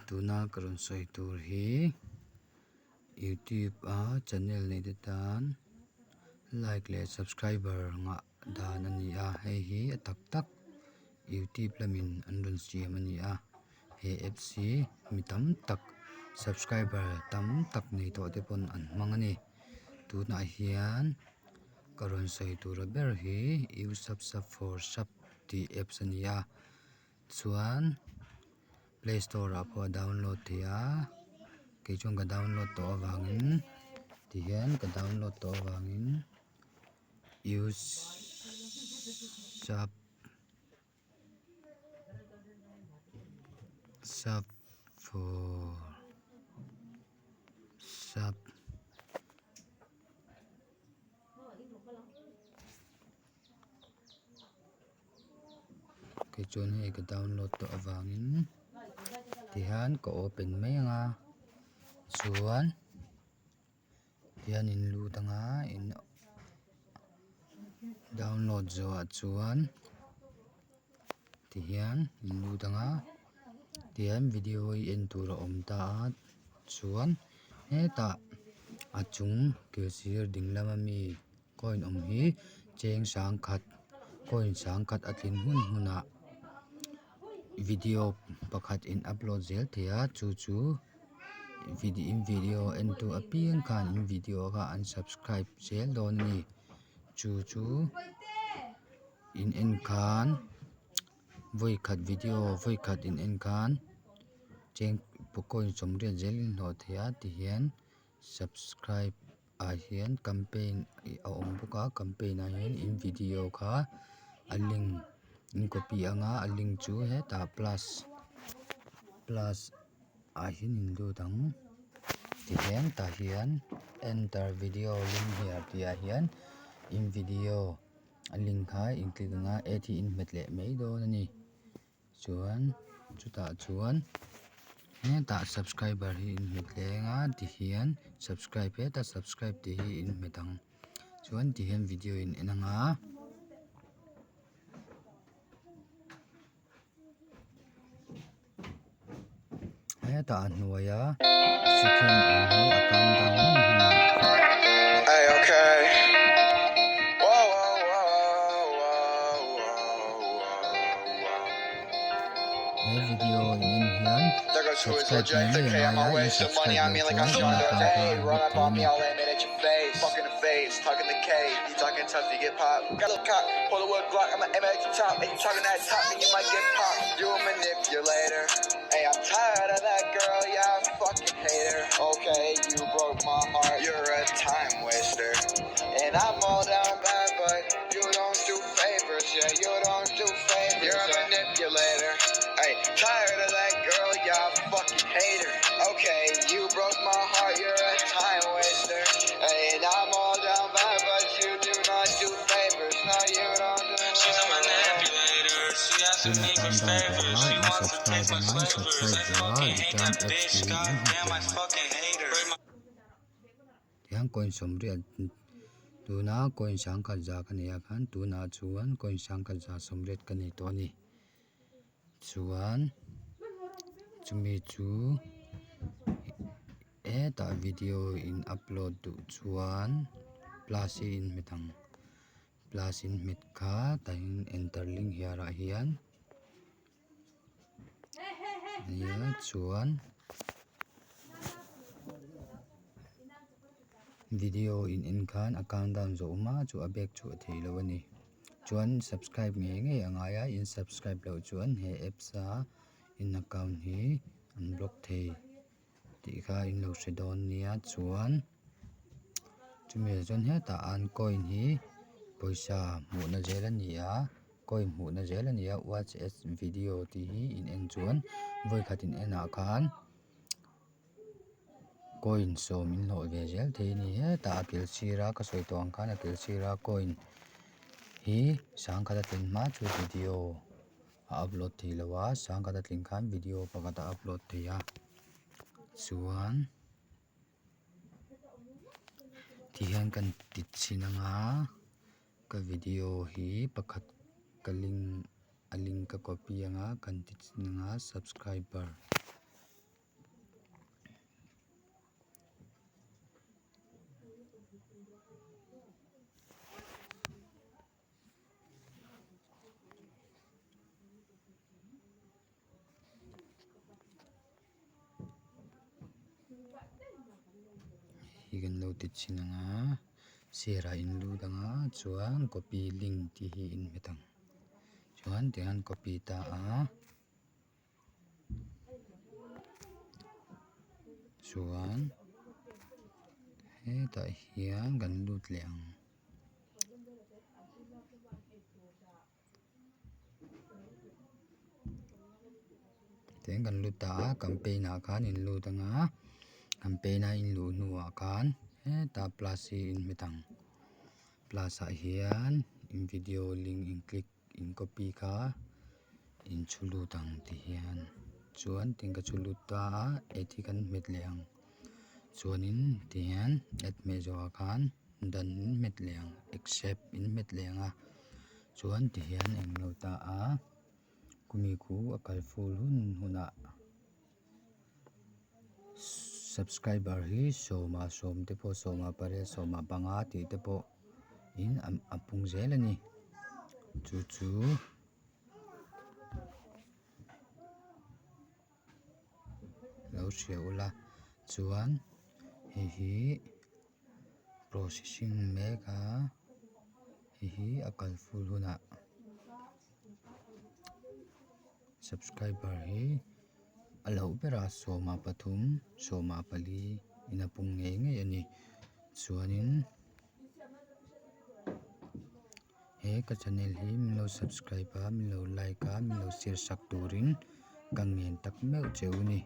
Tuna ka rawn sawi tur hi youtube a channel nei te tan like leh subscriber ngah dan a ni a hei hi a tak tak youtube lamin an rawn siam a ni a he apps hi mi tam tak subscriber tam tak nei tawh te pawn an hmang a ni tunah hian ka rawn sawi tur ber hi usubsub for sub tih apps a ni a chuan play store ah pawh a download theih a kei chuan ka download tawh avangin tihian ka download tawh avangin usub sub for sub. Kei chuan hei ka download tawh avangin tihian ka open mai ang a chuan tihian in lut ang a in download zawhah chuan tihian in lut ang a tihian video hi en tur a awm ta a chuan hetah a chung kil sir ding lama mi. Coin awm hi cheng sangkhat coin sangkhat a tlin hun hunah video pakhat in upload zel thei a chu chu in video en tu apiang khan in video kha an subscribe zel dawn a ni chu chu in en khan vawi khat video vawi khat in en khan cheng coin sawmriat zel in hlawh thei a tihian subscribe. ah hian campaign ih a awm bawk a campaign ah hian in video kha a link in copy anga a link chu hetah plus plus ah hian in lut ang tihian tah hian enter video link here tih ah hian in video a link kha in click anga add hi in hmet leh mai dawn a ni. Chuan chutah chuan hetah subscriber hi in hmet leng a tihian subscribe hetah subscribe tih hi in hmet ang chuan tihian video in en ang a. Hetah a hnuaia second awm hi a countdown hun hunah. He video in en hian subscribe ngei ngei a ngai a, in subscribe loh chuan in account kha a block thei a ni. In a countdown tawh a, in subscribe anga in subscribe zawh a return apps tih hi in hmu thei ang. Tihian coin sawmriat tuna coin sangkhat za ka nei ah khan tunah chuan coin sangkhat za sawmriat ka nei tawh a ni. Chuan chumi chu hetah video in upload duh chuan plus hi in hmet ang plus in hmet kha tah hian enter link hiar ah hian nia chuan video in en khan a countdown zawh hma chu a bag chhuah theih loh a ni. Chuan subscribe ngei ngei a ngai a in subscribe loh chuan he apps a in account hi an block thei tih kha in lo hre dawn nia chuan chumi ah chuan hetah an coin hi pawisa hmuhna zel a ni a coin hmuhna zel a ni a watch ads video tih hi in en chuan vawikhat in en ah khan. Coin sawm in hlawh ve zel thei a ni hetah a kil sir a ka sawi tawh ang khan a kil sir a coin hi sangkhat a tlin hma chu video a upload thei lo a sangkhat a tlin khan video pakhat a upload thei a chuan tihian kan ti chhin ang a ka video hi pakhat ka link a link ka copy ang a kan ti chhin ang a subscriber. Hei kan lo ti chhin ang a share ah in lut ang a chuan copy link tih hi in hmet ang chuan tihian copy ta a chuan hetah hian kan lut leh ang. Tihian kan lut ta a campaign ah khan in lut anga campaign a in luh hnuah khan hetah plus hi in hmet ang plus ah hian in video link in click in copy kha in chhu lut ang tihian chuan tin ka chhu lut ta a add hi kan hmet leh ang chuanin tihian add hmeh zawhah khan dan in hmet leh ang accept in hmet leh ang a chuan tihian eng lo ta a khumi khu a kal full hun hunah subscriber hi sawmah sawm te pawh sawmah pariat sawmah panga tih te pawh in a pung zel a ni chu chu. Lo hria ula chuan hei hi processing mek a hei hi a kal full hunah subscriber hi a loh berah sawma pathum sawma pali in a pung ngei ngei a ni chuanin. He ka channel hi min lo subscribe a min lo like a min lo share sak turin ka ngen tak meuh che u ni.